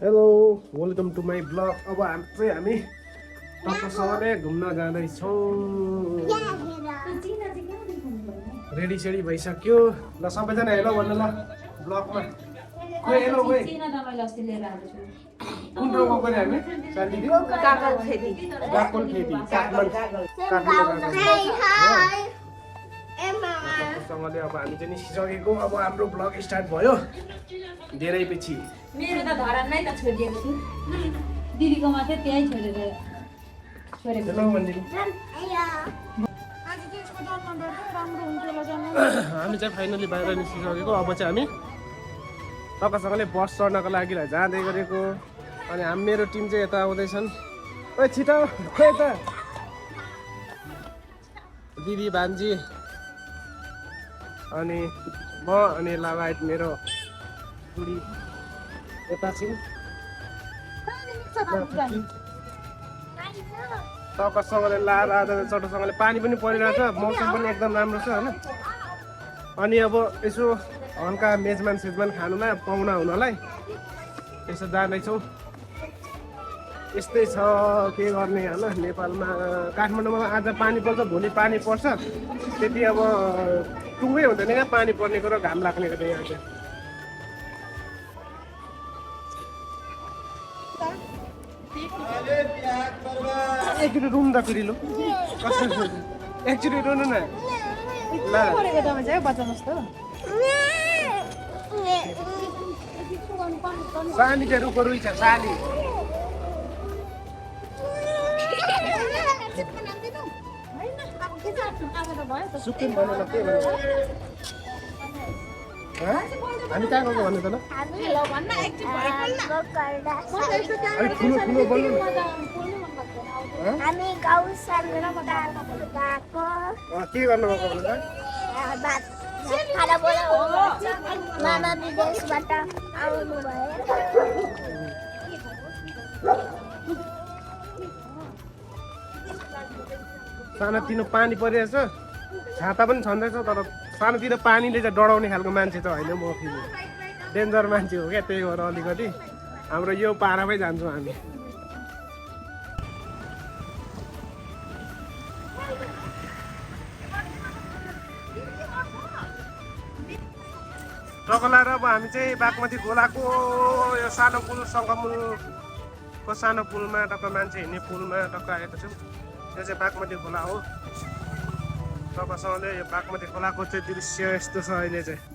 Hello welcome to my blog. अब हामी टक्कसँगले घुम्न जाँदैछौँ। रेडी सेडी भइसक्यो ल सबैजना हेलो भन्नु ल ब्लगमा। खोइ हेलो खोइ कुन ठाउँ गएको नि हामी साथीले काकल खेती गाकोल खेती सँगले अब हामी चाहिँ निस्किसकेको। अब हाम्रो ब्लग स्टार्ट भयो धेरै पछि। मेरो त धरान नै त छोडिएको छु दिदीको मात्रै त्यही छोडेर छोडेको हेलो मन्दिर हामी चाहिँ फाइनली बाहिर निस्किसकेको। अब चाहिँ हामी टक्कसँगले बस चढ्नको लागि जाँदै गरेको। अनि मेरो टिम चाहिँ यता आउँदैछन्। ओइ छिटो खोइ त दिदी भान्जी अनि म अनि लाभाइट मेरो बुढी यता छिन्। टक्कसँगले लाएर आधा चटोसँगले पानी पनि परिरहेछ, मौसम पनि एकदम राम्रो छ होइन। अनि अब यसो हल्का मेजमान सेजमान खानुमा पाहुना हुनलाई यसो जाँदैछौँ। यस्तै छ के गर्ने होइन। नेपालमा काठमाडौँमा आज पानी पर्छ, भोलि पानी पर्छ, त्यति अब टुङ्गै हुँदैन क्या पानी पर्नेको र घाम लाग्नेको त यहाँ चाहिँ। एकचोटि रुम त फेरि लु एकचोटि रुनु न ल। सानी चाहिँ रुखो रुई छ सानी। सुकुन भन्नु न के भन्नु हामी कहाँ गएको भन्नु त ल। अलिक ठुलो ठुलो बोल्नु न। हामी गाउँ सानो गएको के गर्नु गएको भन्नु त। खाना बोलाउनु मामा विदेशबाट आउनु भयो। सानोतिनो पानी परिरहेछ, छाता पनि छँदैछ, तर सानोतिर पानीले चाहिँ डराउने खालको मान्छे त होइन म। फेरि डेन्जर मान्छे हो क्या, त्यही भएर अलिकति हाम्रो यो पारामै जान्छौँ हामी। टकलाएर अब हामी चाहिँ बागमती खोलाको यो सानो पुल सङ्गमुलको सानो पुलमा टक्क मान्छे हिँड्ने पुलमा टक्क आएको छौँ। यो चाहिँ बागमती खोला हो। टक्कसँगले यो बागमती खोलाको चाहिँ दृश्य यस्तो छ अहिले चाहिँ।